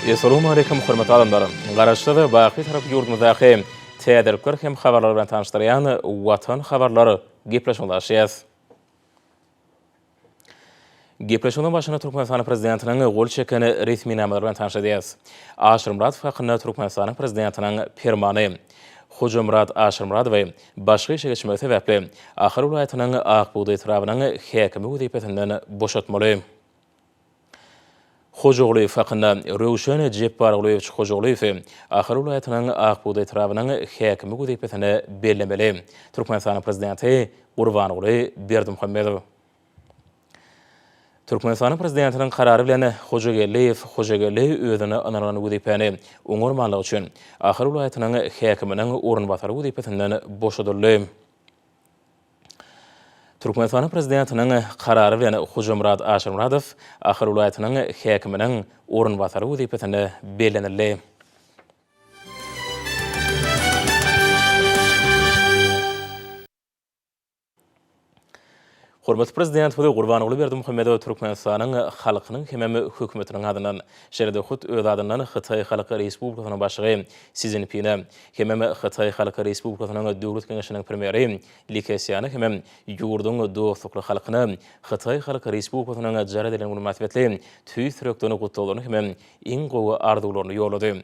Essalawmaleýkum hormatly adamlar! Garaşsyz, baky Tarap ýurdumyzdaky täzelikler hem habarlar bilen tanyşdyrýan Watan habarlar gepleşigimizi açýas. Gepleşigiň başynda Türkmenistanyň Prezidentiniň gol çeken resminamalary bilen tanyş edýäris. Aşyrmyradow hakynda Türkmenistanyň Prezidentiniň Permany. Hojamyrat Aşyrmyradowy başga işe geçmegi sebäpli Ahal welaýatynyň Ak bugdaý etrabynyň häkimi wezipesinden boşatmaly. Hojagulyýew hakynda Röwşen Jepbargulyýewiç Hojagulyýewi Ahal welaýatynyň Ak bugdaý etrabynyň häkimi wezipesine bellemeli. Türkmenistanyň Prezidenti Gurbanguly Berdimuhamedow. Türkmenistanyň Prezidentiniň Karary bilen Hojageldiýew Hojageldi özüne ynanylan wezipäni oňarmanlygy üçin Ahal welaýatynyň häkiminiň orunbasary wezipesinden boşadyldy. Türkmenistanyň Prezidentiniň Karary bilen Hojamyrat Aşyrmyradow Ahal welaýatynyň häkiminiň orunbasary wezipesine bellenildi. Hormatly Prezidentimiz Gurbanguly Berdimuhamedow Türkmenistanyň halkynyň hemem hökümetiniň adyndan, şeýle-de hut öz adyndan Hytaý Halk Respublikasynyň Başlygy Si Szinpine hemem Hytaý Halk Respublikasynyň Döwlet Geňeşiniň Premýeri Li Kesýana hemem ýurduň dostlukly halkyna Hytaý Halk Respublikasynyň jar edilen güni mynasybetli tüýs ýürekden gutlaglaryny hemem iň gowy arzuwlaryny ýollady.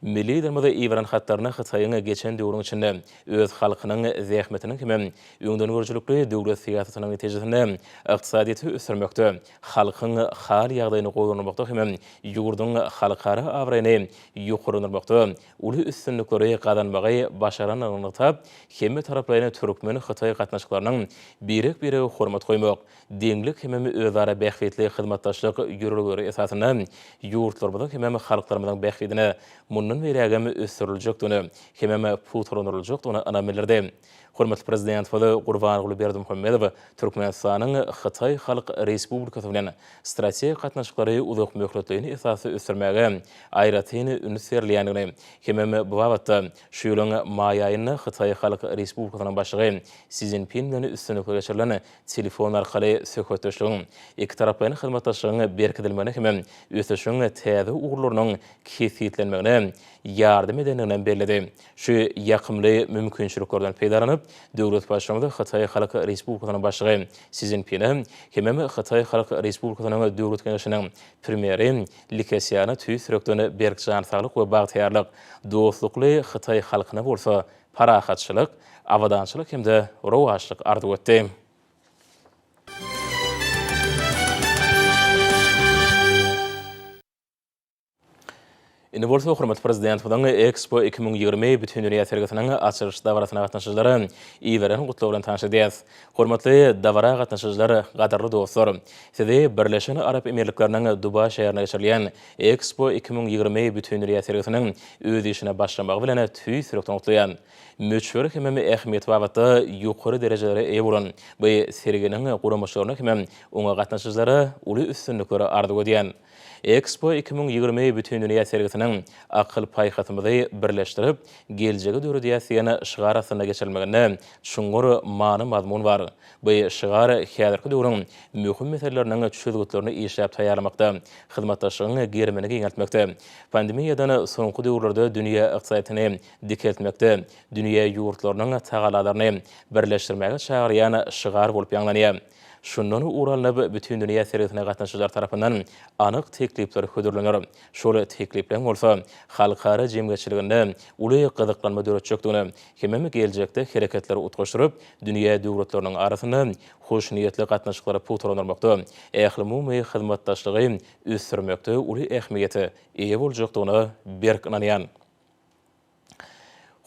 Milli Liderimiz iberen hatlarynda Hytaýyň geçen döwrüň içinde öz halkynyň zähmetiniň hemem öňdengörüjilikli döwlet syýasatynyň netijesinde ykdysadyýeti ösdürmekde, halkyň hal-ýagdaýyny gowulandyrmakda hemem ýurduň halkara abraýyny ýokarlandyrmakda uly üstünlikleri gazanmagy başarandygyny nygtap, hemmetaraplaýyn türkmen-hytaý gatnaşyklarynyň birek-birege hormat goýmak, deňlik hemem özara bähbitli hyzmatdaşlyk ýörelgeleri esasynda ýurtlarymyzyň hemem halklarymyzyň bähbidine mundan beýlägem ösdüriljekdigine hemem pugtalandyryljakdygyna ynam bildirdi. Hormatly Prezidentimiz Gurbanguly Berdimuhamedow Türkmenistanyň Hytaý Halk Respublikasy bilen strategik gatnaşyklary uzakmöhletleýin esasda ösdürmäge aýratyn üns berilýändigini hemem bu babatda şu ýylyň maý aýynda Hytaý Halk Respublikasynyň Başlygy Si Szinpin bilen üstünlikli geçirilen telefon arkaly söhbetdeşligiň, ikitaraplaýyn hyzmatdaşlygyň berkidilmegine hem ösüşiň täze ugurlarynyň kesgitlenmegine ýardam edendigini belledi. Şu ýakymly mümkinçiliklerden peýdalanyp, döwlet Baştutanymyz Hytaý Halk Respublikasynyň Başlygy Si Szinpine hemem Hytaý Halk Respublikasynyň Döwlet Geňeşiniň Premýeri Li Kesýana tüýs ýürekden berk jan saglyk we bagtyýarlyk, dostlukly hytaý halkyna bolsa parahatçylyk, abadançylyk hem-de rowaçlyk arzuw etdi. Indi bolsa hormatly Prezidentimiziň Ekspo 2020 Bütindünýä sergisiniň açylyş dabarasyna gatnaşyjylara iberen gutlagy bilen tanyş edýäris. Hormatly dabara gatnaşyjylar, gadyrly dostlar! Sizi Birleşen Arap Emirlikleriniň Dubaý şäherinde geçirilýän Ekspo 2020 Bütindünýä sergisiniň öz işine başlamagy bilen tüýs ýürekden gutlaýan. Möçberi hemem ähmiýeti babatda ýokary derejelere eýe bolan bu serginiň guramaçylaryna hemem oňa gatnaşyjylara uly üstünlikleri arzuw edýän. Ekspo 2020 Bütindünýä sergisiniň Akyl-paýhasymyzy birleşdirip, geljegi döredýäs diýen şygar astynda geçirilmeginde çuňňur many-mazmun bar. Bu şygar häzirki döwrüň möhüm meseleleriniň çözgütlerini işläp taýýarlamakda, hyzmatdaşlygyň gerimini giňeltmekde, pandemiýadan soňky döwürlerde dünýä ykdysadyýetini dikeltmekde dünýä ýurtlarynyň tagallalaryny birleşdirmäge çagyrýan şygar bolup ýaňlanýar. Şundan ugur alnyp, Bütindünýä sergisine gatnaşyjylar tarapyndan anyk teklipler hödürlener. Şol teklipleriň bolsa halkara jemgyýetçiliginde uly gyzyklanma döretjekdigine hemem geljekde hereketleri utgaşdyryp, dünýä döwletleriniň arasynda hoşniýetli gatnaşyklary pugtalandyrmakda, ählumumy hyzmatdaşlygy ösdürmekde uly ähmiýete eýe boljakdygyna berk ynanýan.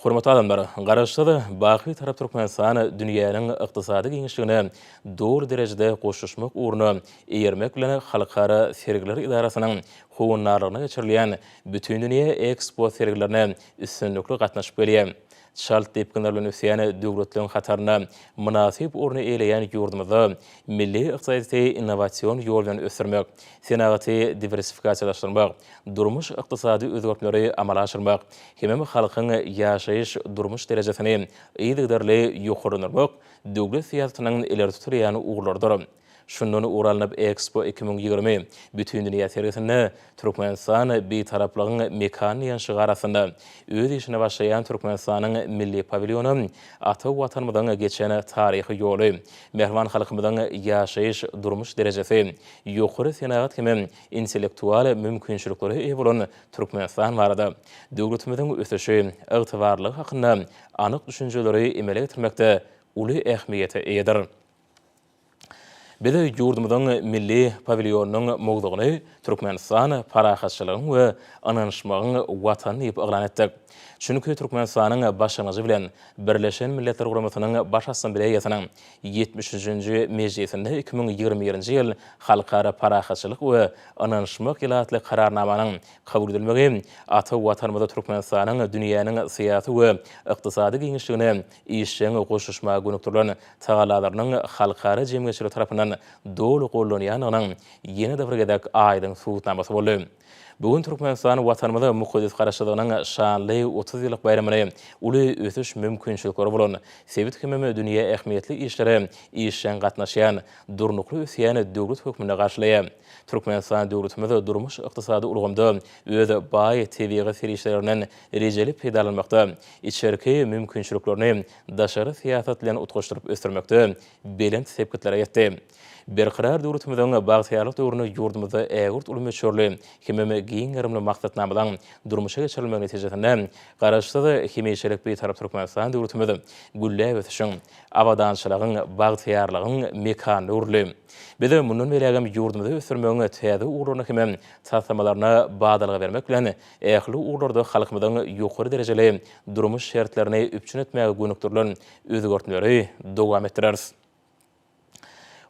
Hormatly adamlar! Garaşsyz, baky Bitarap Türkmenistan dünýäniň ykdysady giňişligine doly derejede goşulyşmak ugruna eýermek bilen Halkara sergiler edarasynyň howandarlygynda geçirilýän Bütindünýä Ekspo sergilerine üstünlikli gatnaşyp gelýär. Çalt depginler bilen ösýän döwletleriň hatarynda mynasyp orny eýeleýän ýurdumyzda milli ykdysadyýeti innowasion ýol bilen ösdürmek, senagaty diwersifikasiýalaşdyrmak, durmuş-ykdysady özgertmeleri amala aşyrmak hemem halkyň ýaşaýyş-durmuş derejesini yzygiderli ýokarlandyrmak döwlet syýasatynyň ileri tutulýan ugurlarydyr. Şundan ugur alnyp, Ekspo 2020 Bütindünýä sergisinde Türkmenistan, Bitaraplygyň mekany diýen şygar astynda öz işine başlaýan Türkmenistanyň milli pawilýony ata Watanymyzyň geçen taryhy ýoly, mähriban halkymyzyň ýaşaýyş, durmuş derejesi, ýokary senagat hem intellektual mümkinçiliklere eýe bolan Türkmenistan barada, döwletimiziň ösüşi, ygtybarlylygy hakynda anyk düşünjeleri emele getirmekde uly ähmiýete eýedir. Biz ýurdumyzyň milli pawilýonynyň mowzugyny Türkmenistan, parahatçylygyň we ynanyşmagyň Watany diýip yglan etdik. Çünki Türkmenistanyň başlangyjy bilen Birleşen Milletler Guramasynyň Baş Assambleýasynyň 73-nji mejlisinde 2021-nji ýyl Halkara parahatçylyk we ynanyşmak ýyly atly Kararnamanyň kabul edilmegi ata Watanymyzy Türkmenistanyň dünýäniň syýasy we ykdysady giňişligine işjeň goşulyşmaga gönükdirilen tagallalarynyň halkara jemgyýetçiligi tarapyndan doly gollanýandygynyň ýene-de bir gezek aýdyň subutnamasy boldy. Bu gün Türkmenistan Watanymyz mukaddes Garaşsyzlygynyň şanly 30 ýyllyk baýramyny uly ösüş mümkinçilikleri bolan, sebit hemem dünýä ähmiýetli işlere işjeň gatnaşýan, durnukly ösýän döwlet hökmünde garşylaýar. Türkmenistan döwletimiz durmuş-ykdysady ulgamda öz baý tebigy serişdelerinden rejeli peýdalanmakda, içerki mümkinçiliklerini daşary syýasat bilen utgaşdyryp ösdürmekde belent sepgitlere ýetdi. Berkarar döwletimiziň bagtyýarlyk döwründe ýurdumyzda ägirt uly möçberli hemem giň gerimli maksatnamalaryň durmuşa geçirilmegi netijesinde Garaşsyz, hemişelik Bitarap Türkmenistan döwletimiz gülläp ösüşiň, abadançylygyň, bagtyýarlygyň mekanyna öwrüldi. Biz mundan beýlägem ýurdumyzy ösdürmegiň täze ugurlaryna hemem taslamalaryna badalga bermek bilen, ähli ugurlarda halkymyzyň ýokary derejeli durmuş şertlerini üpjün etmäge gönükdirilen özgertmeleri dowam etdireris.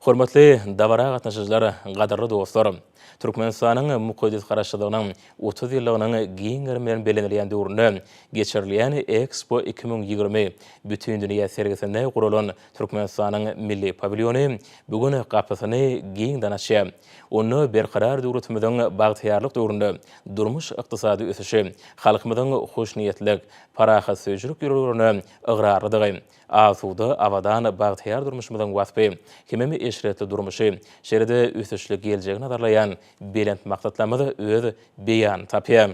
Hormatly dabara gatnaşyjylar, gadyrly dostlar! Türkmenistanyň mukaddes Garaşsyzlygynyň 30 ýyllygynyň giň gerim bilen bellenilýän döwründe geçirilýän Ekspo 2020 Bütindünýä sergisinde guralan Türkmenistanyň milli pawilýony bu gün gapysyny giňden açýar. Onda Berkarar döwletimiziň bagtyýarlyk döwründe durmuş-ykdysady ösüşi, halkymyzyň hoşniýetlilik, parahatsöýüjilik ýörelgelerine ygrarlydygy, asuda, abadan, bagtyýar durmuşymyzyň waspy hemem eşretli durmuşy, şeýle-de ösüşli geljegi nazarlaýan belent maksatlarymyz öz beýanyny tapýar.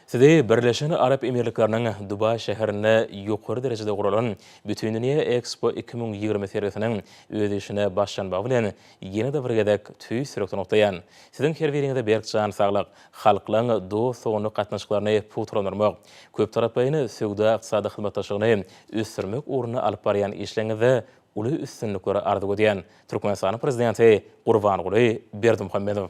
Sizi Birleşen Arap Emirlikleriniň Dubaý şäherinde ýokary derejede guralan Bütindünýä Ekspo 2020 sergisiniň öz işine başlanmagy bilen ýene-de bir gezek tüýs ýürekden gutlaýan. Siziň her biriňize berk jan saglyk, halklaryň dost-doganlyk gatnaşyklaryny pugtalandyrmak, köptaraplaýyn söwda-ykdysady hyzmatdaşlygyny ösdürmek ugrunda alyp barýan işleriňizde uly üstünlikleri arzuw edýän. Türkmenistanyň Prezidenti Gurbanguly Berdimuhamedow.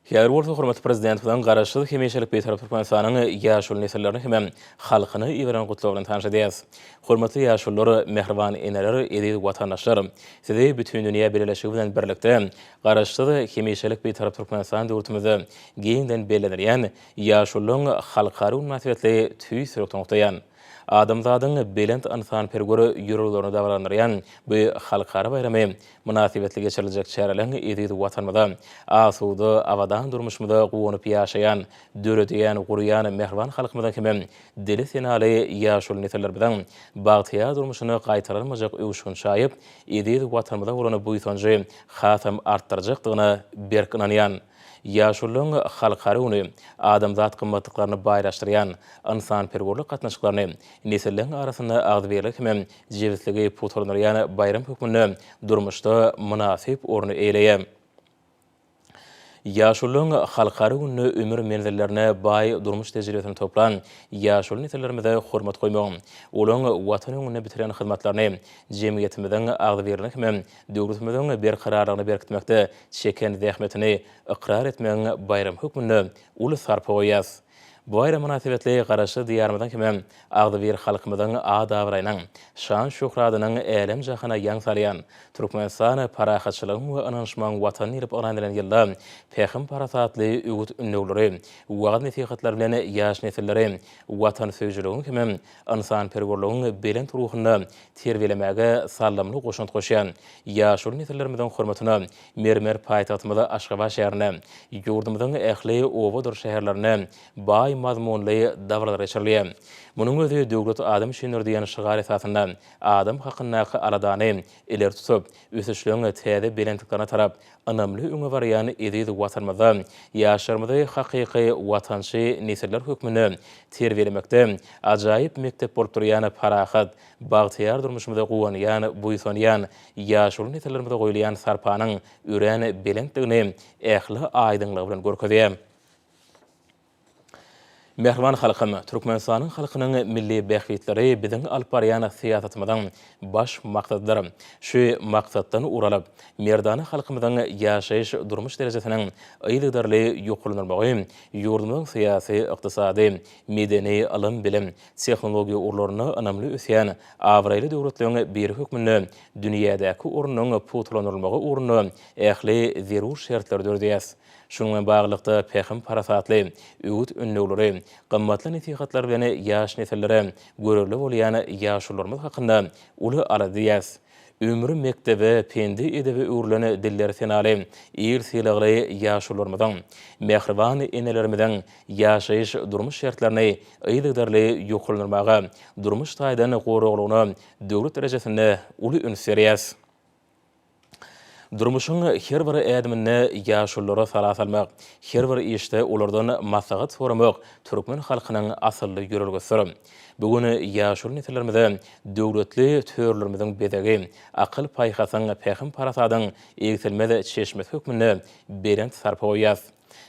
Häzir bolsa hormatly Prezidentimiziň Garaşsyz, hemişelik Bitarap Türkmenistanyň ýaşuly nesillerini hemem halkyna iberen gutlagy bilen tanyş edýäris. Hormatly ýaşulular, mähriban eneler, eziz watandaşlar! Sizi Bütindünýä bileleşigi bilen birlikde Garaşsyz, hemişelik Bitarap Türkmenistan döwletimizde giňden bellenilýän Ýaşulularyň halkara güni mynasybetli tüýs ýürekden gutlaýan. Adamzadyň belent ynsanperwer ýörelgelerini dabaralandyrýan bu halkara baýramy mynasybetli geçiriljek çäreleriň eziz Watanymyza, asuda, abadan durmuşymyza guwanyp ýaşaýan, döredýän, gurýan mähriban halkymyzyň hemem dili senaly ýaşuly nesillerimiziň bagtyýar durmuşyna gaýtalanmajak öwüşgin çaýyp, eziz Watanymyza bolan buýsanjy hasam artdyrjakdygyna berk ynanýan. Ýaşulularyň halkara güni adamzat gymmatlyklaryny baýlaşdyrýan, ynsanperwerlik gatnaşyklaryny, nesilleriň arasynda agzybirligi hemem jebisligi pugtalandyrýan baýram hökmünde durmuşda mynasyp orny eýeleýär. Ýaşulularyň halkara gününde ömür menzillerine baý durmuş tejribesini toplan ýaşuly nesillerimize hormat goýmagyň, olaryň Watan öňünde bitiren hyzmatlaryny, jemgyýetimiziň agzybirligini hemem döwletimiziň berkararlygyny berkitmekde çeken zähmetini ykrar etmegiň baýramy hökmünde uly sarpa goýýarys. Bu baýram mynasybetli Garaşsyz Diýarymyzyň hemem agzybir halkymyzyň at-abraýynyň, şan-şöhratynyň älem-jahana ýaň salýan, Türkmenistan parahatçylygyň we ynanyşmagyň Watany diýlip yglan edilen ýylda pähim-parasatly öwüt-ündewleri, wagyz-nesihatlar bilen ýaş nesilleri watansöýüjiligiň hemem ynsanperwerligiň belent ruhunda terbiýelemäge saldamly goşant goşýan ýaşuly nesillerimiziň hormatyna mermer paýtagtymyz Aşgabat şäherinde, ýurdumyzyň ähli obadyr şäherlerinde baý. baý mazmunly dabaralar geçirilýär. Munuň özi Döwlet adam üçindir diýen şygar esasynda adam hakyndaky aladany ileri tutup, ösüşleň täze belentliklerine tarap ynamly öňe barýan eziz Watanymyzda ýaşlarymyzy hakyky watançy nesiller hökmünde terbiýelemekde ajaýyp mekdep bolup durýan parahat, bagtyýar durmuşymyza guwanýan, buýsanýan ýaşuly nesillerimize goýulýan sarpanyň örän belentdigini ähli aýdyňlygy bilen görkezýär. Mähriban halkym! Türkmenistanyň halkynyň milli bähbitleri biziň alyp barýan syýasatymyzyň baş maksadydyr. Şu maksatdan ugur alyp, merdana halkymyzyň ýaşaýyş-durmuş derejesiniň yzygiderli ýokarlandyrylmagy ýurdumyzyň syýasy, ykdysady, medeni, ylym-bilim, tehnologiýa ugurlarynda ynamly ösýän abraýly döwletleriň biri hökmünde dünýädäki ornunyň pugtalandyrylmagy ugrunda ähli zerur şertleri döredýär. Şunuň bilen baglylykda, pähim-parasatly öwüt-ündewleri, gymmatly nesihatlar bilen ýaş nesillere görelde bolýan ýaşulularymyz hakynda uly alada edýäris. Ömri mekdebe, pendi-edebe öwrülen dilleri senaly, il sylagly ýaşulularymyzyň, mähriban enelerimiziň ýaşaýyş-durmuş şertlerini yzygiderli ýokarlandyrmaga, durmuş taýdan goraglygyna döwlet derejesinde uly üns berýäris. Durmuşyň her bir ädiminde ýaşululara sala salmak, her bir işde olardan maslahat soramak türkmen halkynyň asylly ýörelgesidir. Bu gün ýaşuly nesillerimize döwletli törlerimiziň bezegi, akyl-paýhasyň, pähim-parasadyň egsilmez çeşmesi hökmünde belent sarpa goýýarys.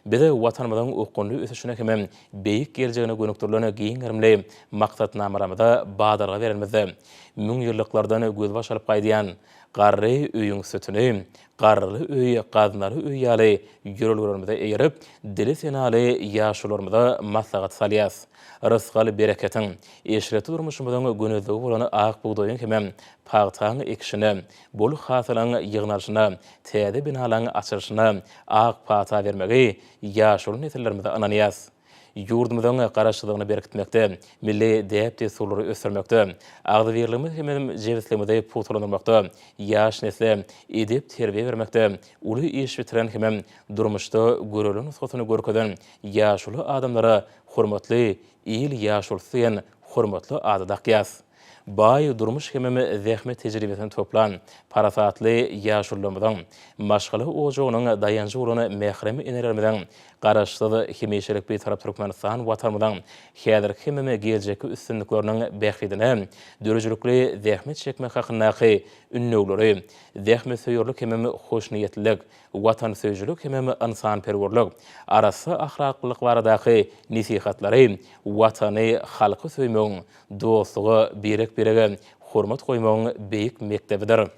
Biz Watanymyzyň okgunly ösüşine hemem beýik geljegine gönükdirilen giň gerimli maksatnamalarymyza badalga berenimizde, müňýyllyklardan gözbaş alyp gaýdýan Garry öýüň sütüni, Garryly öý, gaznaly öý ýaly ýörelgelerimize eýerip, dili senaly ýaşulularymyza maslahat salýas. Rysgal-bereketiň, eşretli durmuşymyzyň gönezligi bolan ak bugdaýyň hemem pagtaň ekişine, bol hasylyň ýygnalyşyna, täze binalaň açylyşyna ak pata bermegi ýaşuly nesillerimize ynanýas. Ýurdumyzyň Garaşsyzlygyny berkitmekde, milli däp-dessurlary ösdürmekde, agzybirligimizi hemem jebisligimizi pugtalandyrmakda, ýaş nesle edep-terbiýe bermekde uly iş bitiren hemem durmuşda görelde nusgasyny görkezen ýaşuly adamlara Hormatly il ýaşulusy diýen hormatly ady dakýas. Baý durmuş hemem zähmet tejribesini toplan parasatly ýaşulularymyzyň, maşgala ojagynyň daýanjy bolan mährem enelerimiziň, Garaşsyz, hemişelik Bitarap Türkmenistan Watanymyzyň häzirki hemem geljekki üstünlikleriniň bähbidine döredijilikli zähmet çekmek hakyndaky ündewleri, zähmetsöýerlik hemem hoşniýetlilik, watansöýüjilik hemem ynsanperwerlik, arassa ahlaklylyk baradaky nesihatlary Watany, halky söýmegiň, dostluga, birek-birege hormat goýmagyň beýik mekdebidir.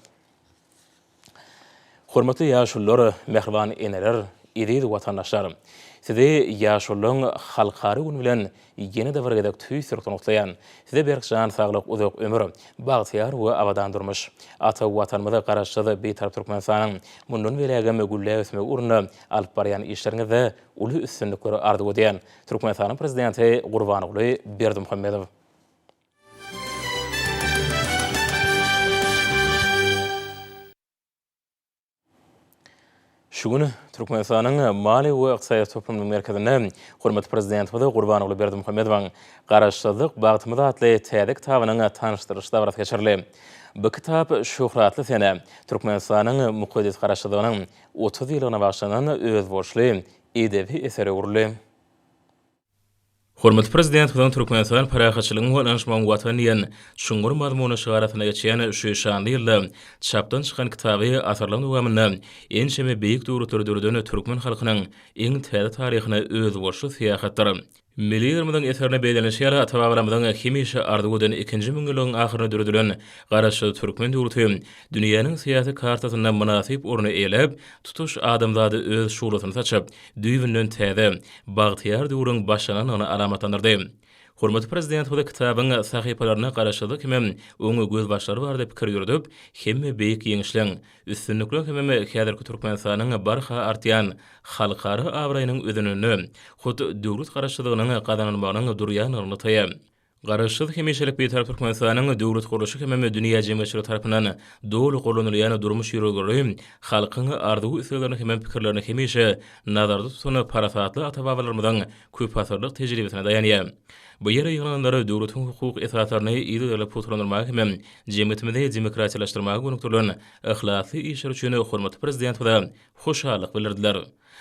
Hormatly ýaşulular, mähriban eneler, eziz watandaşlar! Sizi Ýaşulularyň halkara güni bilen ýene-de bir gezek tüýs ýürekden gutlaýan. Size berk jan saglyk, uzak ömür, bagtyýar we abadan durmuş, ata Watanymyz Garaşsyz, Bitarap Türkmenistanyň mundan beýlägem gülläp ösmegi ugrunda alyp barýan işleriňizde uly üstünlikleri arzuw edýän. Türkmenistanyň Prezidenti Gurbanguly Berdimuhamedow. Şu gün Türkmenistanyň Maliýe we ykdysadyýet toplumynyň merkezinde hormatly Prezidentimiz Gurbanguly Berdimuhamedowyň Garaşsyzlyk, bagtymyz atly täze kitabynyň tanyşdyrylyş dabarasy geçirildi. Bu kitap şöhratly sene, Türkmenistanyň mukaddes Garaşsyzlygynyň 30 ýyllygyna bagyşlanan özboluşly edebi esere öwrüldi. Hormatly Prezidentimiziň Türkmenistan parahatçylygyň we ynanyşmagyň Watany diýen çuňňur mazmunly şygar astynda geçýän şu şanly ýylda çapdan çykan kitaby asyrlaryň dowamynda ençeme beýik döwletleri döreden türkmen halkynyň iň täze taryhyna özboluşly syýahatdyr. Milli Liderimiziň eserinde bellenilişi ýaly, ata-babalarymyzyň hemişe arzuw eden ikinji müňýyllygyň ahyrynda döredilen Garaşsyz türkmen döwleti dünýäniň syýasy kartasynda mynasyp orny eýeläp, tutuş adamzada öz şuglasyny saçyp, düýbünden täze, bagtyýar döwrüň başlanandygyny alamatlandyrdy. Hormatly Prezidentimiz kitabyň sahypalarynda Garaşsyzlyk hemem oň gözbaşlary barada pikir ýöredip, hemme beýik ýeňişleň, üstünlikleň hemem häzirki Türkmenistanyň barha artýan halkara abraýynyň özeninde hut döwlet Garaşsyzlygynyň gazanylmagynyň durýandygyny nygtaýar. Garaşsyz, hemişelik Bitarap Türkmenistanyň döwlet gurluşy hemem dünýä jemgyýetçiligi tarapyndan doly gollanylýan durmuş ýörelgeleri halkyň arzuw-isleglerini hemem pikirlerini hemişe nazarda tutan parasatly ata-babalarymyzyň köpasyrlyk tejribesine daýanýar. Bu ýere ýygnananlar döwletiň hukuk esaslaryny yzygiderli pugtalandyrmaga hemem jemgyýetimizi demokratiýalaşdyrmaga gönükdirilen yhlasly işler üçin hormatly Prezidentimize hoşallyk bildirdiler.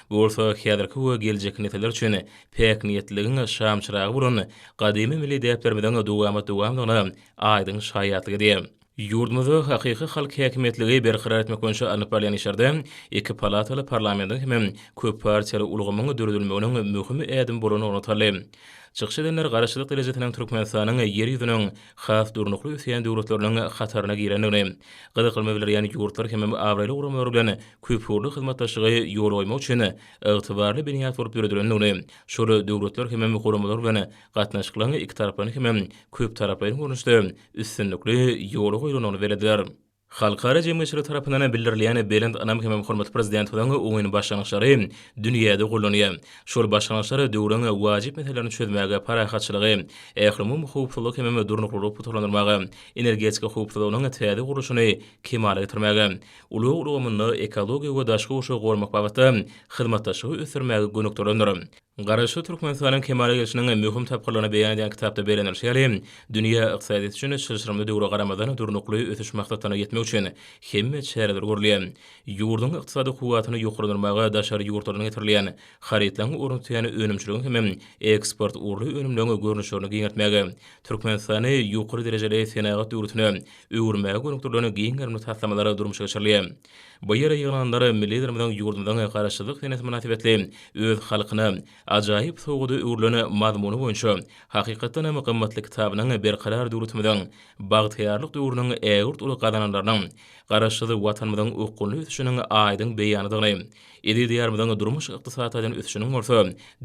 Bu bolsa häzirki we geljekki nesiller üçin päk niýetliligiň şamçyragy bolan gadymy milli däplerimiziň dowamat-dowamdygyna aýdyň şaýatlyk edýär. Ýurdumyzda hakyky halk häkimiýetligi berkarar etmek boýunça alnyp barylýan işlerde iki palataly parlamentiň hem köp partiýaly ulgamyň döredilmeginiň möhüm ädim bolandygy nygtaldy. Çykyş edenler Garaşsyzlyk derejesiniň Türkmenistanyň Ýer ýüzüniň has durnukly ösýän döwletleriniň hataryna girendigini, gyzyklanma bildirýän ýurtlar hem abraýly guramalar bilen köpugurly hyzmatdaşlygy ýola goýmak üçin ygtybarly binýat bolup döredilendigini, şol döwletler hem guramalar bilen gatnaşyklaryň ikitaraplaýyn hem köptaraplaýyn görnüşde üstünlikli ýola goýlandygyny bellediler. Halkara jemgyýetçiligi tarapyndan bildirilýän belent ynam hem hormatly Prezidentimiziň oňyn başlangyçlary dünýäde gollanýar. Şol başlangyçlar döwrüň wajyp meselelerini çözmäge, parahatçylygy, ählumumy howpsuzlygy hem durnuklylygy pugtalandyrmaga, energetika howpsuzlygynyň täze gurluşyny kemala getirmäge, ulag ulgamynda ekologiýa we daşky gurşawy goramak babatda hyzmatdaşlygy ösdürmäge gönükdirilendir. Garaşsyz Türkmenistanyň kemala gelşiniň möhüm tapgyrlaryny beýan edýän kitapda bellenilişi ýaly, dünýä ykdysadyýeti üçin çylşyrymly döwre garamazdan, durnukly ösüş maksatlaryna ýetmek üçin hemme çäreler görülýär. Ýurduň ykdysady kuwwatyny ýokarlandyrmaga daşary ýurtlardan getirilýän harytlaryň ornuny tutýan önümçiligiň hem eksport ugurly önümleriň görnüşlerini giňeltmäge, Türkmenistany ýokary derejeli senagat döwletine öwürmäge gönükdirilen giň gerimli taslamalar durmuşa geçirilýär. Bu ýere ýygnananlar Milli Liderimiziň ýurdumyzyň Garaşsyzlyk senesi mynasybetli öz halkyna ajaýyp sowgada öwrülen mazmuny boýunça hakykatdan hem gymmatly kitabynyň Berkarar döwletimiziň bagtyýarlyk döwrüniň ägirt uly gazananlarynyň, Garaşsyz Watanymyzyň okgunly ösüşiniň aýdyň beýanydygyny, eziz Diýarymyzyň durmuş-ykdysady taýdan ösüşiniň bolsa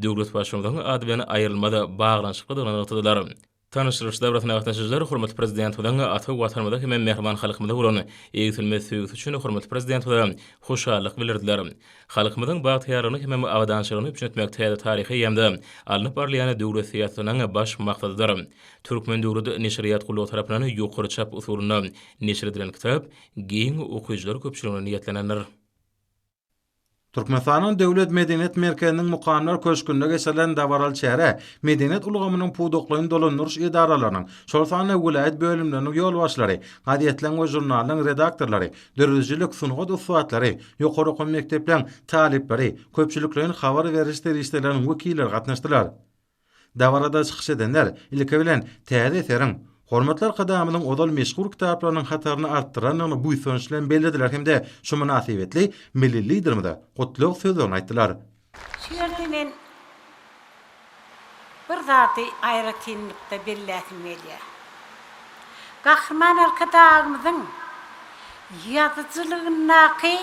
döwlet Baştutanymyzyň ady bilen aýrylmaz baglanyşyklydygyny nygtadylar. Tanyşdyryş dabarasyna gatnaşyjylar hormatly Prezidentimiziň ata Watanymyza hem mähriban halkymyza bolan egsilmez söýgüsi üçin hormatly Prezidentimize hoşallyk bildirdiler. Halkymyzyň bagtyýarlygyny hem abadançylygyny üpjün etmek täze taryhy eýýamda alnyp barylýan döwlet syýasatynyň baş maksadydyr. Türkmen döwlet neşirýat gullugy tarapyndan ýokary çap usulynda neşir edilen kitap giň okyjylar köpçüligine niýetlenendir. Türkmenistanyň Döwlet medeniýet merkeziniň Mukamlar köşgünde geçirilen dabaraly çärä medeniýet ulgamynyň pudaklaýyn dolandyryş edaralarynyň, şol sanda welaýat bölümleriniň ýolbaşçylary, gazetleriň we žurnallaryň redaktorlary, döredijilik, sungat ussatlary, ýokary okuw mekdepleriň talyplary, köpçülikleýin habar beriş serişdeleriniň wekilleri gatnaşdylar. Dabarada çykyş edenler, ilki bilen, täze eseriň Hormatly Arkadagymyzyň ozal meşhur kitaplarynyň hataryny artdyrandygyny buýsanç bilen bellediler hem-de şu mynasybetli milli Liderimize gutlag sözlerini aýtdylar. Şu ýerde men bir zady aýratynlykda belläsim gelýär. Gahryman Arkadagymyzyň ýazyjylygyndaky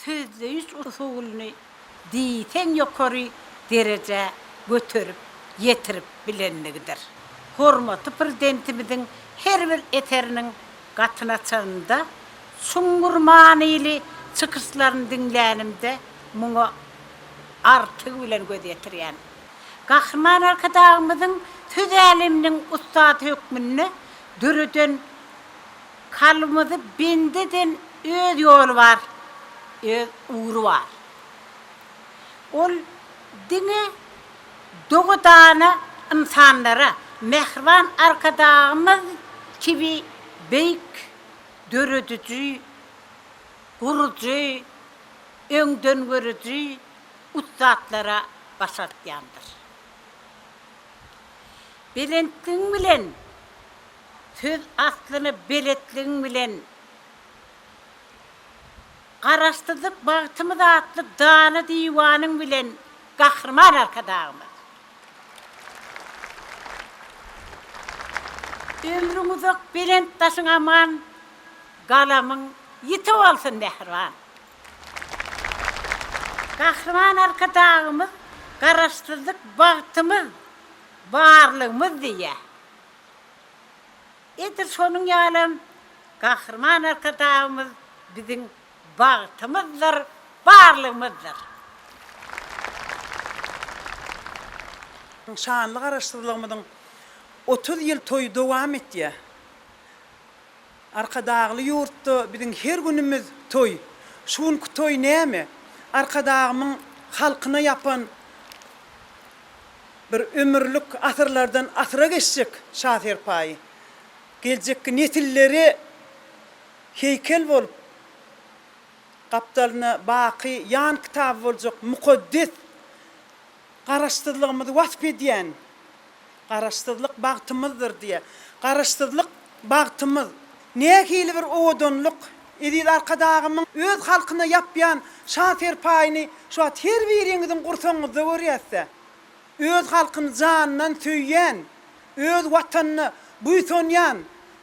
sözleýiş usulyny diýseň ýokary derejä göterip ýetirip bilenligidir. Hormatly Prezidentimiziň her bir eseriniň gatyny açanynda çuňňur manyly çykyşlaryny diňlänimde muňa artygy bilen göz ýetirýän. Gahryman Arkadagymyzyň söz äleminiň ussady hökmünde döreden Kalbymyzy bendi eden öz ýoly bar, öz ugry bar. Ol diňe doga dana ynsanlara, mähriban Arkadagymyz kibi beýik dörediji, gurujy, öňdengörüji ussatlara başartýandyr. Belentligiň bilen Söz aslyna beletligiň bilen Garaşsyzlyk bagtymyz atly dana diwanyň bilen Gahryman Arkadagymyz. Ömrüň uzak belent daşyň aman galamyň ýiti bolsun mähriban. Gahryman Arkadagymyz Garaşsyzlyk bagtymyz barlygymyz diýýär. Edil şonuň ýalam Gahryman Arkadagymyz biziň bagtymyzdyr, barlygymyzdyr. Şanly Garaşsyzlygymyzyň. 30 ýyl toýy dowam etýär. Arkadagly ýurtda biziň her günümiz toý. Şu günki toý näme? Arkadagymyň halkyna ýapan bir ömürlik asyrlardan asyra geçjek şa serpaýy. Geljekki nesillere heýkel bolup, gapdalyna baky ýan kitaby boljak mukaddes Garaşsyzlygymyzy wasp edýän Garaşsyzlyk bagtymyzdyr diýýär. Garaşsyzlyk bagtymyz. Nähili bir owadanlyk! Eziz Arkadagymyň öz halkyna ýapýan şa serpaýyny şu wagt her biriňiziň gursagyňyzda görýäs-dä. Öz halkyny janyndan söýýän, öz Watanyna buýsanýan,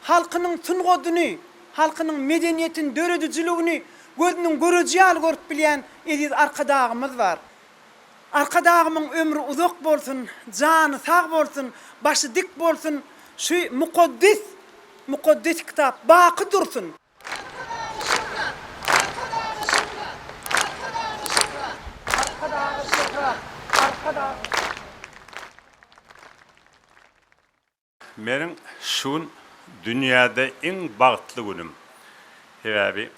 halkynyň sungatyny, halkynyň medeniýetini, döredijiligini gözüniň göreji ýaly görüp bilýän eziz Arkadagymyz bar. Arkadagymyň ömri uzak bolsun, jany sag bolsun, başy dik bolsun, şu mukaddes mukaddes kitap baky dursun! Arkadaga şöhrat! Arkadaga şöhrat! Arkadaga şöhrat! Arkadaga şöhrat! Arkadaga şöhrat! Meniň şu gün dünýäde iň bagtly günüm. Sebäbi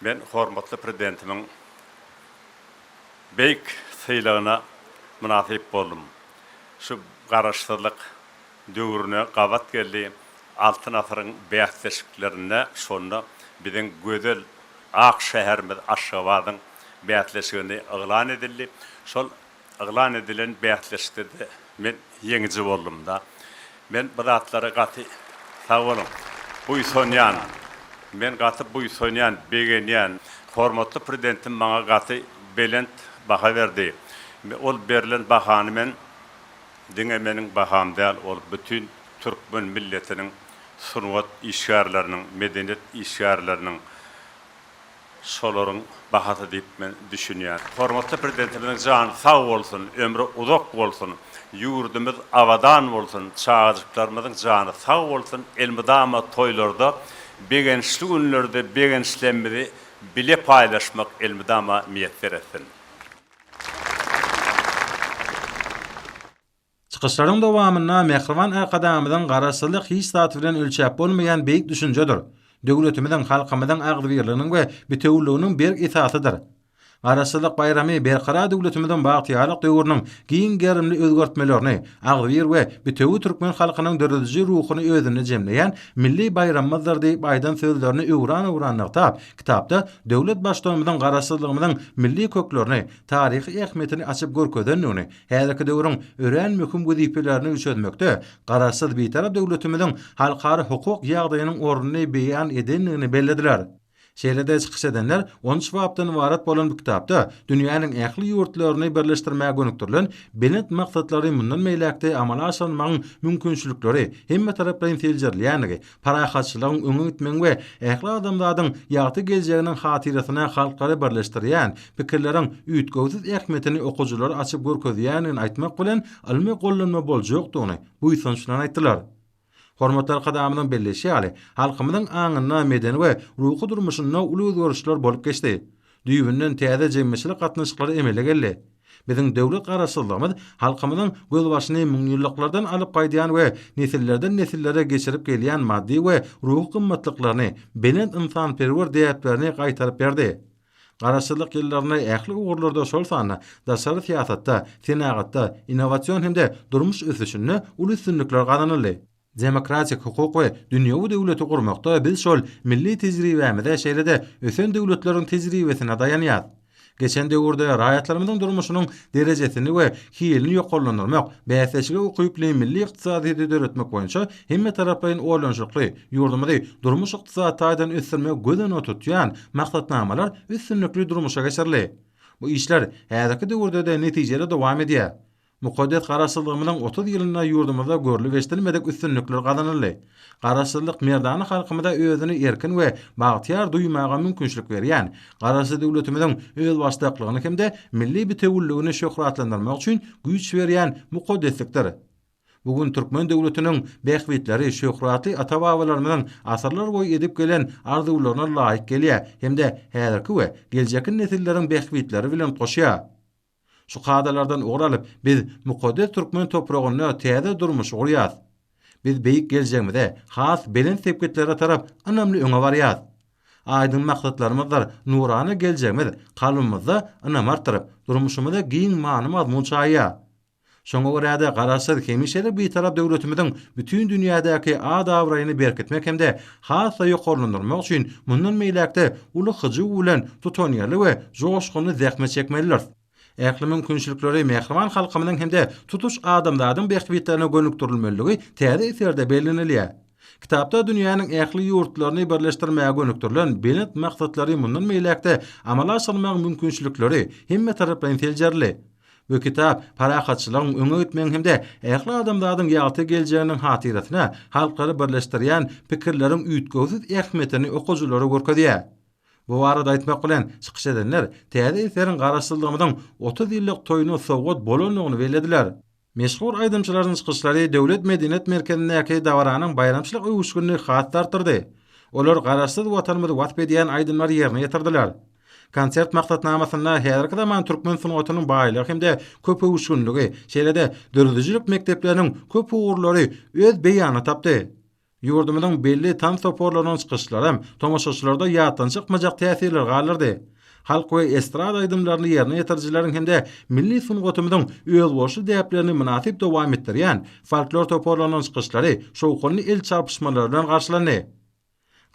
men hormatly Prezidentimiň beýik sylagyna mynasyp boldum. Şu Garaşsyzlyk döwrüne gabat geldi. Altyn asyryň bäsleşiklerinde şonda biziň gözel ak şäherimiz Aşgabadyň bäsleşigini yglan edildi. Şol Yglan edilen bäsleşikde-de men ýeňiji boldum-da. Men bu zatlara gaty sag boluň. Buýsanýan. Men gaty buýsanýan, begenýän. Hormatly Prezidentim maňa gaty belent baha berdi. Ol berlen bahany men diňe meniň baham däl, ol bütin türkmen milletiniň sungat işgärleriniň, medeniýet işgärleriniň, Şolaryň bahasy diýip men düşünýän. Hormatly Prezidentimiziň jany sag bolsun, ömri uzak bolsun, ýurdumyz abadan bolsun, çagajyklarymyzyň jany sag bolsun, elmydama toýlarda, begençli günlerde begençlerimizi bile paýlaşmak elmydama miýesser etsin. Çykyşlaryň dowamynda mähriban Arkadagymyzyň Garaşsyzlyk hiç zat bilen ölçäp bolmaýan beýik düşünjedir. Döwletimiziň, halkymyzyň agzybirliginiň we bitewüliginiň berk esasydyr. Garaşsyzlyk baýramy Berkarar döwletimiziň bagtyýarlyk döwrüniň giň gerimli özgertmelerini, agzybir we bitewi türkmen halkynyň dörediji ruhuny özünde jemleýän milli baýramymyzdyr diýip aýdan sözlerini öwran-öwran nygtap, kitapda döwlet Baştutanymyzyň Garaşsyzlygymyzyň milli köklerini, taryhy ähmiýetini açyp görkezendigini, Häzirki döwrüň örän möhüm wezipelerini çözmekde Garaşsyz, Bitarap döwletimiziň halkara hukuk ýagdaýynyň ornuny beýan edendigini bellediler. Şeýle-de çykyş edenler 13 bapdan ybarat bolan bu kitapda dünýäniň ähli ýurtlaryny birleşdirmäge gönükdirilen belent maksatlary mundan beýläk-de amala aşyrmagyň mümkinçilikleri hemmetaraplaýyn seljerilýändigi, parahatçylygyň, öňe gitmegiň we ähli adamzadyň ýagty geljeginiň hatyrasyna halklary birleşdirýän pikirleriň üýtgewsiz ähmiýetini okyjylara açyp görkezýändigini aýtmak bilen, ylmy gollanma boljakdygyny buýsanç bilen aýtdylar. Hormatly Arkadagymyzyň belleýşi ýaly, halkymyzyň aňynda, medeni we ruhy durmuşynda uly özgerişler bolup geçdi. Düýbünden täze jemgyýetçilik gatnaşyklary emele geldi. Biziň döwlet Garaşsyzlygymyz halkymyzyň gözbaşyny müňýyllyklardan alyp gaýdýan we nesillerden-nesillere geçirip gelýän maddy we ruhy gymmatlyklaryny, belent ynsanperwer däplerini gaýtaryp berdi. Garaşsyzlyk ýyllarynda ähli ugurlarda, şol sanda daşary syýasatda, senagatda, innowasion hem-de durmuş ösüşinde uly üstünlikler gazanyldy. Demokratik, hukuk we dünýewi döwleti gurmakda biz şol milli tejribämize, şeýle-de ösen döwletleriň tejribesine daýanýas. Geçen döwürde raýatlarymyzyň durmuşynyň derejesini we hilini ýokarlandyrmak, bäsleşige ukyply milli ykdysadyýeti döretmek boýunça hemmetaraplaýyn oýlanyşykly, ýurdumyzy durmuş-ykdysady taýdan ösdürmegi göz öňünde tutýan maksatnamalar üstünlikli durmuşa geçirildi. Bu işler häzirki döwürde-de netijeli dowam edýär. Mukaddes Garaşsyzlygymyzyň 30 ýylynda ýurdumyzda görlüp-eşidilmedik üstünlikler gazanyldy. Garaşsyzlyk merdana halkymyza özüni erkin we bagtyýar duýmaga mümkinçilik berýän, Garaşsyz döwletimiziň özbaşdaklygyny hem-de milli bitewüligini şöhratlandyrmak üçin güýç berýän mukaddeslikdir. Bu gün türkmen döwletiniň bähbitleri şöhratly ata-babalarymyzyň asyrlar boýy edip gelen arzuwlaryna laýyk gelýär hem-de häzirki we geljekki nesilleriň bähbitleri bilen utgaşýar. Şu kadalardan ugur alyp, biz mukaddes türkmen topragynda täze durmuşy gurýas. Biz beýik geljegimize, has belent sepgitlere tarap ynamly öňe barýas. Aýdyň maksatlarymyzdyr nurana geljegimiz kalbymyzda ynam artdyryp, durmuşymyza giň many-mazmun çaýýar. Şoňa görä-de, Garaşsyz, hemişelik Bitarap döwletimiziň bütin dünýädäki at-abraýyny berkitmek hem-de has-da ýokarlandyrmak üçin mundan beýläk-de uly hyjuw bilen tutanýerli we joşgunly zähmet çekmelidiris. Ähli mümkinçilikleri mähriban halkymyzyň hem-de tutuş adamzadyň bähbitlerine gönükdirilmelidigi täze eserde bellenilýär. Kitapda dünýäniň ähli ýurtlaryny birleşdirmäge gönükdirilen belent maksatlary mundan beýläk-de amala aşyrmagyň mümkinçilikleri hemmetaraplaýyn seljerildi. Bu kitap parahatçylygyň, öňe gitmegiň hem-de ähli adamzadyň ýagty geljeginiň hatyrasyna halklary birleşdirýän pikirleriň üýtgewsiz ähmiýetini okyjylara görkezýär. Bu barada aýtmak bilen, çykyş edenler täze eseriň Garaşsyzlygymyzyň 30 ýyllyk toýuna sowgat bolandygyny bellediler. Meşhur aýdymçylaryň çykyşlary Döwlet medeniýet merkezindäki dabaranyň baýramçylyk öwüşginini has-da artdyrdy. Olar Garaşsyz Watanymyzy wasp edýän aýdymlary ýerine ýetirdiler. Konsert maksatnamasynda häzirki zaman türkmen sungatynyň baýlygy hem-de köpöwüşginligi, şeýle-de döredijilik mekdepleriniň köp ugurlary öz beýanyny tapdy. Ýurdumyzyň belli tans toparlarynyň çykyşlaram tomaşaçylarda ýatdan çykmajak täsirleri galdyrdy. Halk we estrada aýdymlaryny ýerine ýetirijileriň hem-de milli sungatymyzyň özboluşly däplerini mynasyp dowam etdirýän folklor toparlarynyň çykyşlary şowhunly el çarpyşmalar bilen garşylandy.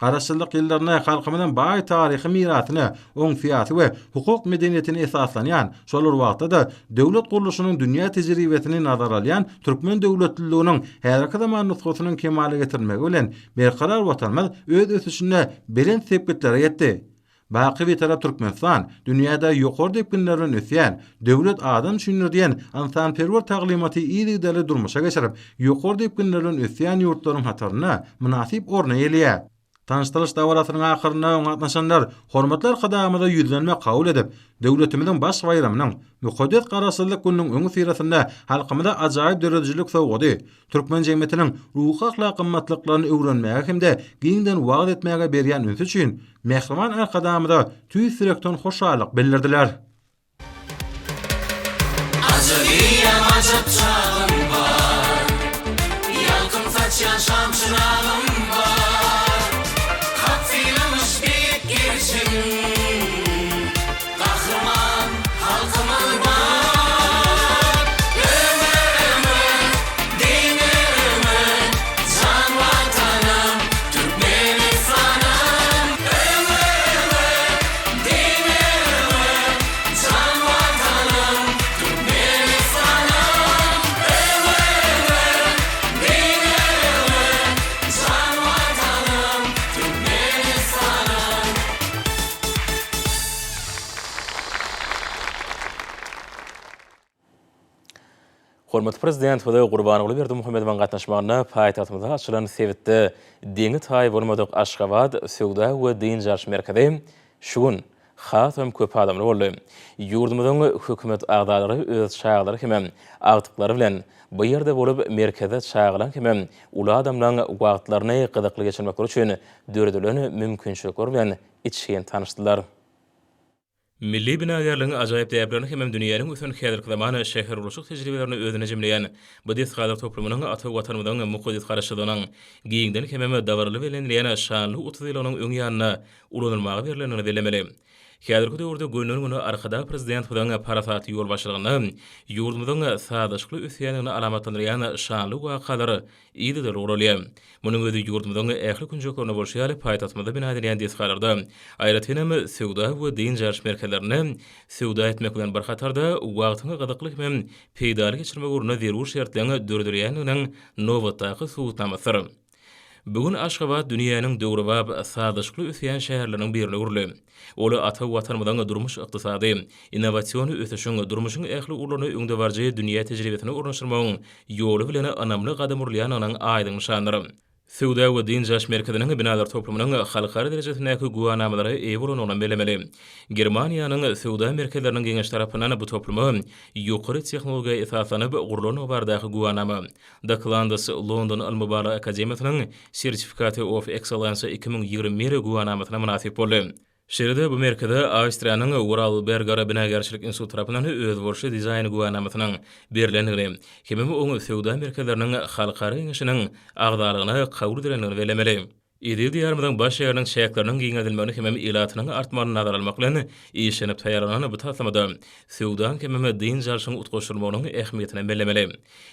Garaşsyzlyk ýyllarynda halkymyzyň baý taryhy mirasyna, oň syýasy we hukuk medeniýetine esaslanýan, şol bir wagtda-da döwlet gurluşynyň dünýä tejribesini nazara alýan türkmen döwletliliginiň häzirki zaman nusgasynyň kemala getirilmegi bilen Berkarar Watanymyz öz ösüşinde belent sepgitlere ýetdi. Baky Bitarap Türkmenistan dünýäde ýokary depginler bilen ösýän, Döwlet adam üçindir diýen ynsanperwer taglymaty yzygiderli durmuşa geçirip, ýokary depginler bilen ösýän ýurtlaryň hatarynda mynasyp orny eýeleýär. Tanyşdyryş dabarasynyň ahyrynda oňa gatnaşanlar hormatly Arkadagymyza ýüzlenme kabul edip, döwletimiziň baş baýramynyň, mukaddes Garaşsyzlyk gününiň öňüsyrasynda halkymyza ajaýyp döredijilik sowgady, türkmen jemgyýetiniň ruhy-ahlak gymmatlyklaryny öwrenmäge hem-de giňden wagyz etmäge berýän ünsi üçin mähriban Arkadagymyza tüýs ýürekden hoşallyk bildirdiler. Ajy diýýän ajap çagym bar. Ýalkym saçýan şam-çyragym bar. Hak sylamyş beýik gerçegiň. Gahryman halkymyz bar. Öňe öňe, diňe öňe, Jan Watanym, Türkmenistanym! Öňe öňe, diňe öňe, Jan Watanym, Türkmenistanym! Öňe öňe, diňe öňe, Jan Watanym, Türkmenistanym! Hormatly Prezidentimiz Gurbanguly Berdimuhamedowyň gatnaşmagynda paýtagtymyzda açylan sebitde deňi-taýy bolmadyk Aşgabat söwda we dynç alyş merkezi şu gün hasam köp adamly boldy. Ýurdumyzyň hökümet agzalary öz çagalary hemem agtyklary bilen bu ýerde bolup, merkezde çagalaň hemem uly adamlaň wagtlaryny gyzykly geçirmekleri üçin döredilen mümkinçilikler bilen içgin tanyşdylar. Milli binagärligiň ajaýyp däplerini hemem dünýäniň ösen häzirki zaman şähergurluşyk tejribelerini özünde jemleýän bu desgalar toplumynyň ata Watanymyzyň mukaddes Garaşsyzlygynyň giňden hemem dabaraly bellenilýän şanly 30 ýyllygynyň öň ýanynda ulanylmaga berlendigini bellemeli. Häzirki döwürde günden-güne Arkadag Prezidentimiziň parasatly ýolbaşçylygynda ýurdumyzyň sazlaşykly ösýändigini alamatlandyrýan şanly wakalar yzygiderli guralýar. Munuň özi ýurdumyzyň ähli künjeklerinde bolşy ýaly, paýtagtymyzda bina edilýän desgalarda, aýratynam, söwda we dynç alyş merkezlerinde söwda etmek bilen bir hatarda, wagtyňy gyzykly hemem peýdaly geçirmek ugrunda zerur şertleriň döredilýändiginiň nobatdaky subutnamasydyr. Bu gün Aşgabat dünýäniň döwrebap, sazlaşykly ösýän şäherleriniň birine öwrüldi. Ol ata Watanymyzyň durmuş-ykdysady, innowasion ösüşiň, durmuşyň ähli ugurlaryna öňdebaryjy dünýä tejribesini ornaşdyrmagyň ýoly bilen ynamly gadam urulýandygynyň aýdyň nyşanydyr. Söwda we dynç alyş merkeziniň binalar toplumynyň halkara derejesindäki güwänamalara eýe bolandygyny bellemeli. Germaniýanyň Söwda merkezleriniň geňeşi tarapyndan bu topluma ýokary tehnologiýa esaslanyp gurlandygy baradaky güwänama, Docklands London ylmy-barlag akademiýasynyň Certificate of Excellence 2021 güwänamasyna mynasyp boldy. Şeýle-de bu merkeze Awstriýanyň Vorarlberger binagärçilik instituty tarapyndan özboluşly dizaýn güwänamasynyň berlendigini hemem oň söwda merkezleriniň halkara geňeşiniň agzalygyna kabul edilendigini bellemeli. Eziz Diýarymyzyň baş şäheriniň çäkleriniň giňeldilmegini hemem ilatynyň artmagyny nazara almak bilen, işlenip taýýarlanan bu taslamada söwdaň hemem dynç alşyň utgaşdyrylmagynyň ähmiýetini bellemeli.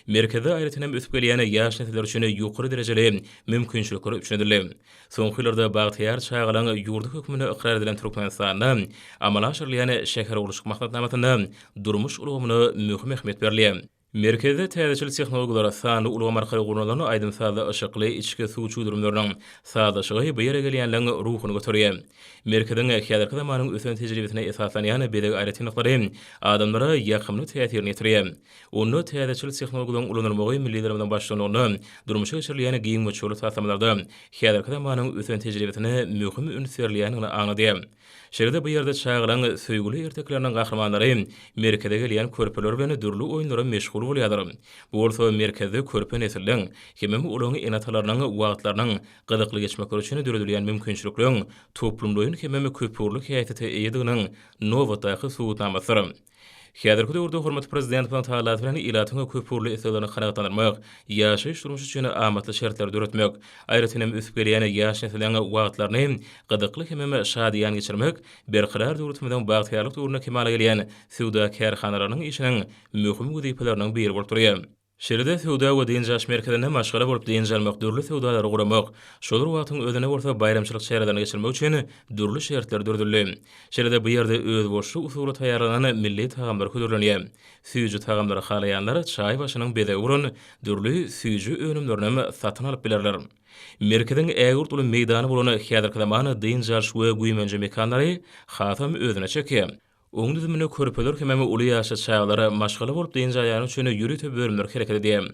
Merkezde aýratyn hem ösüp gelýän ýaş nesiller üçin ýokary derejeli mümkinçilikler üpjün edildi. Soňky ýyllarda bagtyýar çagalaň ýurdy hökmünde ykrar edilen Türkmenistanda amala aşyrylýan şähergurluşyk maksatnamasynda durmuş ulgamyna möhüm ähmiýet berilýär. Merkezde täzeçil tehnologiýalar, sanly ulgam arkaly gurnalan aýdym-sazly yşykly içki suw çüwdürimleriniň sazlaşygy bu ýere gelýänleň ruhuny göterýär. Merkeziň häzirki zamanyň ösen tejribesine esaslanýan bezeg aýratynlyklary adamlara ýakymly täsirini ýetirýär. Onda täzeçil tehnologiýalaryň ulanylmagy milli Liderimiziň baştutanlygynda durmuşa geçirilýän giň möçberli taslamalarda häzirki zamanyň ösen tejribesine möhüm üns berilýändigini aňladýar. Şeýle-de bu ýerde çagalaryň söýgüli ertekileriniň gahrymanlary merkeze gelýän körpeler bilen dürli oýunlara meşgul bolýarlar. Bu bolsa merkezde körpe nesilleň hemem olaryň ene-atalarynyň wagtlarynyň gyzykly geçmekleri üçin döredilýän mümkinçilikleriň toplumlaýyn hemem köpugurly häsiýete eýediginiň nobatdaky subutnamasydyr. Häzirki döwürde hormatly Prezidentimiziň tagallasy bilen ilatyň köpugurly isleglerini kanagatlandyrmak, ýaşaýyş-durmuş üçin amatly şertleri döretmek, aýratyn hem ösüp gelýän ýaş nesliň wagtlaryny gyzykly hemem şadyýan geçirmek Berkarar döwletimiziň bagtyýarlyk döwründe kemala gelýän söwda kärhanalarynyň işiniň möhüm wezipeleriniň biri bolup durýar. Şeýle-de söwda we dynç alyş merkezinde maşgala bolup dynç almak, dürli söwdalary guramak, şol bir wagtyň özünde bolsa baýramçylyk çärelerini geçirmek üçin dürli şertler döredildi. Şeýle-de bu ýerde özboluşly usulda taýýarlanan milli tagamlar hödürlenýär. Süýji tagamlary halaýanlar çaý başynyň bezegi bolan dürli süýji önümlerinem satyn alyp bilerler. Merkeziň ägirt uly meýdany bolan häzirki zaman dynç alyş we güýmenje mekanlary hasam özüne çekýär. Oň düzüminde körpeler hemem uly ýaşly çagalar maşgala bolup dynç alýany üçin ýörite bölümler hereket edýär.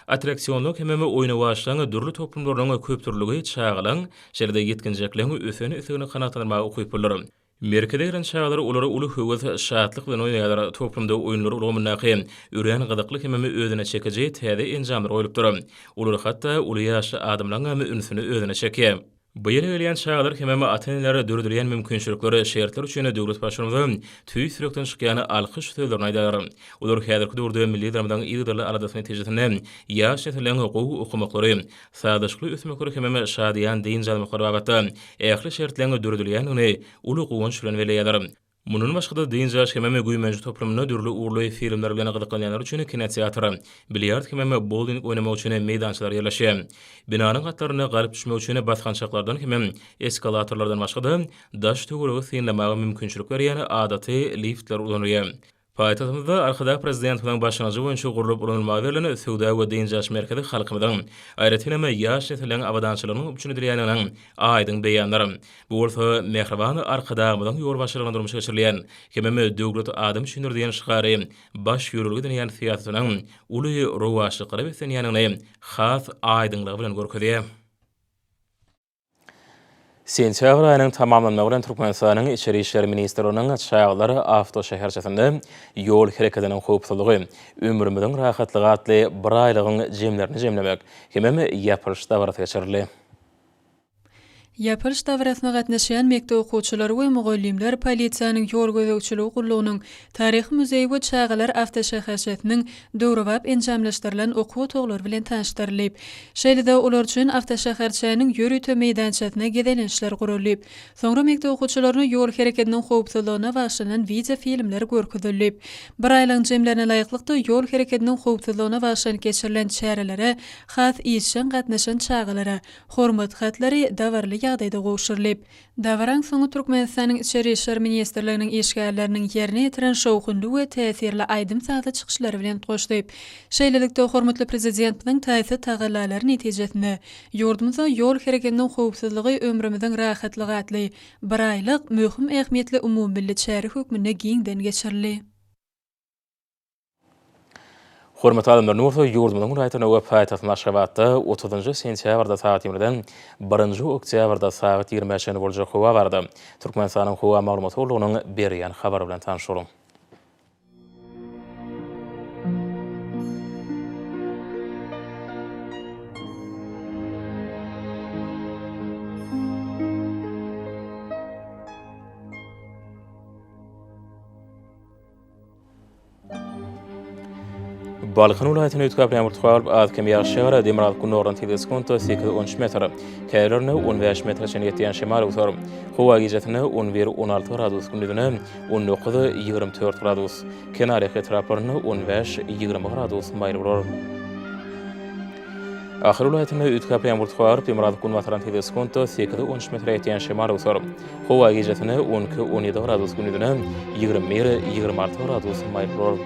Attraksionlaryň hemem oýnawaçlaryň dürli toplumlarynyň köpdürlügi çagalaryň, şeýle-de ýetginjekleň ösen islegini kanagatlandyrmaga ukyplydyr. Merkeze gelen çagalar olary uly höwes, şatlyk bilen oýnaýarlar. Toplumda oýunlar ulgamyndaky örän gyzykly hemem özüne çekiji täze enjamlar goýlupdyr. Olar hatda uly ýaşly adamlaryňam ünsüni özüne çekýär. Bu ýere gelýän çagalar hemem ata-enelere döredilýän mümkinçilikler, şertler üçin döwlet Baştutanymyza tüýs ýürekden çykýan alkyş sözlerini aýdarlar. Olar häzirki döwürde milli Liderimiziň yzygiderli aladasy netijesinde ýaş nesilleriň gowy okamaklary, sazlaşykly ösmekleri hemem şadyýan dynç almaklary babatda ähli şertleriň döredilýändigini uly guwanç bilen belleýärler. Mundan başga-da, dynç alyş hemem güýmenje toplumynda dürli ugurly filmler bilen gyzyklanýanlar üçin kinoteatr, bilýard hemem bowling oýnamak üçin meýdançalar ýerleşýär. Binanyň gatlarynda galyp düşmek üçin basgançaklardan hemem eskalatorlardan başga-da, daş-töweregi synlamaga mümkinçilik berýän adaty liftler ulanylýar. Paýtagtymyzda Arkadag Prezidentimiziň başlangyjy boýunça gurlup ulanylmaga berlen söwda we dynç alyş merkezi halkymyzyň, aýratyn hem ýaş nesliň abadançylygynyň üpjün edilýändiginiň aýdyň beýanydyr. Bu bolsa mähriban Arkadagymyzyň ýolbaşçylygynda durmuşa geçirilýän hemem Döwlet adam üçindir diýen şygary baş ýörelge edinýän syýasatynyň uly rowaçlyklara beslenýändigini has aýdyňlygy bilen görkezýär. Sentýabr aýynyň tamamlanmagy bilen Türkmenistanyň Içeri işler ministrliginiň Çagalar awtoşäherçesinde Ýol hereketiniň howpsuzlygy, ömrümiziň rahatlygy atly biraýlygyň jemlerini jemlemek hemem ýapylyş dabarasy geçirildi. Ýapylyş dabarasyna gatnaşýan mekdep okuwçylary we mugallymlar polisiýanyň ýol gözegçiligi gullugynyň Taryhy muzeýi we çagalar awtoşäherçesiniň döwrebap enjamlaşdyrylan okuw otaglary bilen tanyşdyryldy. Şeýle-de olar üçin awtoşäherçäniň ýörite meýdançasyna gezelençler guraldy. Soňra mekdep okuwçylaryna ýol hereketiniň howpsuzlygyna bagyşlanan wideofilmler görkezildi. Bir aýlygyň jemlerine laýyklykda ýol hereketiniň howpsuzlygyna bagyşlanyp geçirilen çärelere has işjeň gatnaşan çagalara Hormat hatlary dabaraly ýagdaýda gowşurylyp, dabaraň soňy Türkmenistanyň Içeri işler ministrliginiň işgärleriniň ýerine ýetiren şowhunly we täsirli aýdym-sazly çykyşlary bilen utgaşdy. Şeýlelikde, hormatly Prezidentimiziň taýsyz tagallalary netijesinde, ýurdumyzda Ýol hereketiniň howpsuzlygy ömrümiziň rahatlygy atly biraýlyk möhüm ähmiýetli umumymilli çäre hökmünde giňden geçirildi. Hormatly adamlar, indi bolsa ýurdumyzyň welaýatlarynda we paýtagtymyz Aşgabatda otuzynjy sentýabrda sagat ýigrimiden birinji oktýabrda sagat ýigrimä çenli boljak howa barada Türkmenistanyň Howa maglumat gullugynyň berýän habary bilen tanyş boluň. Balkan welaýatynda üýtgäp ýagmyr tutup, az-kem ýagyş ýagar, demirgazyk-gündogardan tizligi sekuntda sekiz-on üç metr, käýerlerinde 15 metre çenli ýetýän şemal öwser. Howa gijesine on bir, 16 gradus, gündizine on dokuz, 24 gradus, kenarýaka etraplarynda on bäş, 20 gradus maýyl bolar. Ahal welaýatynda üýtgäp ýagmyr tutup, demirgazyk-günbatardan tizligi sekuntda sekiz, 13 metre ýetýän şemal öwser. Howa gijesine on iki, 17 gradus, gündizine 21, 26 gradus maýyl bolar.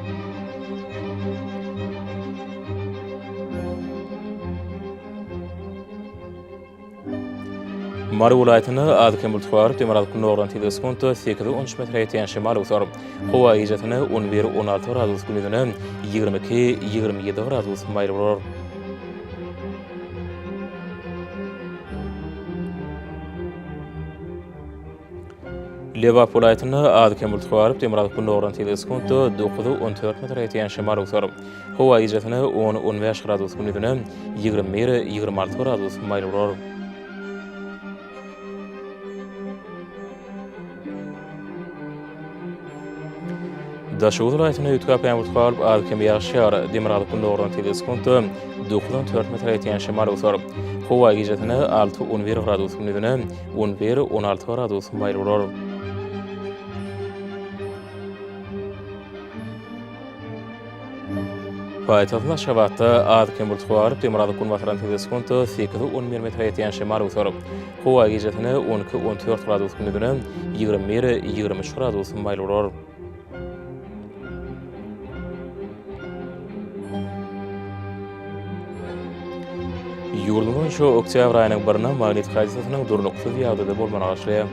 Mary welaýatynda az-kem bulut garyp, demirgazyk-gündogardan tizligi sekuntda sekiz, 13 metre ýetýän şemal öwser. Howa gijesine on bir, 16 gradus, gündizine 22, 27 gradus maýyl bolar. Lebap welaýatynda az-kem bulut garyp, demirgazyk-gündogardan tizligi sekuntda dokuz, 14 metre ýetýän şemal öwser. Howa gijesine on, 15 gradus, gündizine 21, 26 gradus maýyl bolar. Daşoguz welaýatynda üýtgäp ýagmyr tutup, az-kem ýagyş ýagar. Demirgazyk-gündogardan tizligi sekuntda 9-14 metre ýetýän şemal öwser. Howa gijesine alty, 11 gradus, gündizine 11, 16 gradus maýyl bolar. Paýtagtymyz Aşgabatda az-kem bulut garyp, demirgazyk-günbatardan tizligi sekuntda sekiz, 11 metre ýetýän şemal öwser. Howa gijesine 12, 14 gradus, gündizine 21, 23 gradus maýyl bolar. Ýurdumyz boýunça oktýabr aýynyň birine magnit hadysasynyň durnuksyz ýagdaýda bolmagyna garaşylýar.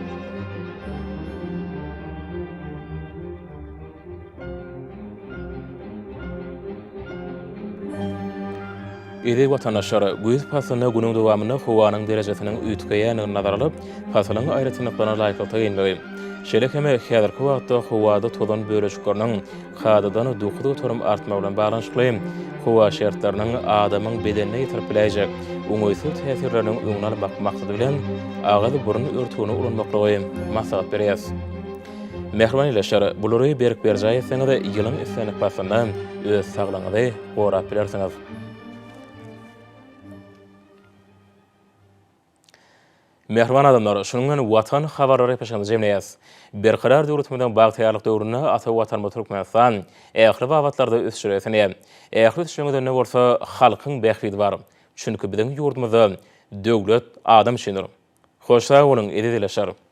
Eziz watandaşlar, güýz paslynda günüň dowamynda howanyň derejesiniň üýtgeýändigini nazara alyp, pasylyň aýratynlyklaryna laýyklykda geýinmegi, şeýle hem häzirki wagtda howada tozan bölejikleriniň kadadan 9% artmagy bilen baglanyşykly howa şertleriniň adamyň bedenine ýetirip biläýjek oňaýsyz täsirleriniň öňüni almak maksady bilen, agyz-burun örtügini ulanmaklygy maslahat berýäris. Mähriban ildeşler, bulary berk berjaý etseňiz, ýylyň islendik paslynda öz saglygyňyzy gorap bilersiňiz. Mähriban adamlar, şunuň bilen Watan habarlary gepleşigimizi jemleýäris. Berkarar döwletimiziň bagtyýarlyk döwründe ata Watanymyz Türkmenistan ähli babatlarda ösüşlere ösenýär. Ähli ösüşleriň özeninde bolsa halkyň bähbidi bar. Çünki biziň ýurdumyzda döwlet adam üçindir. Hoş sag boluň, eziz ildeşler!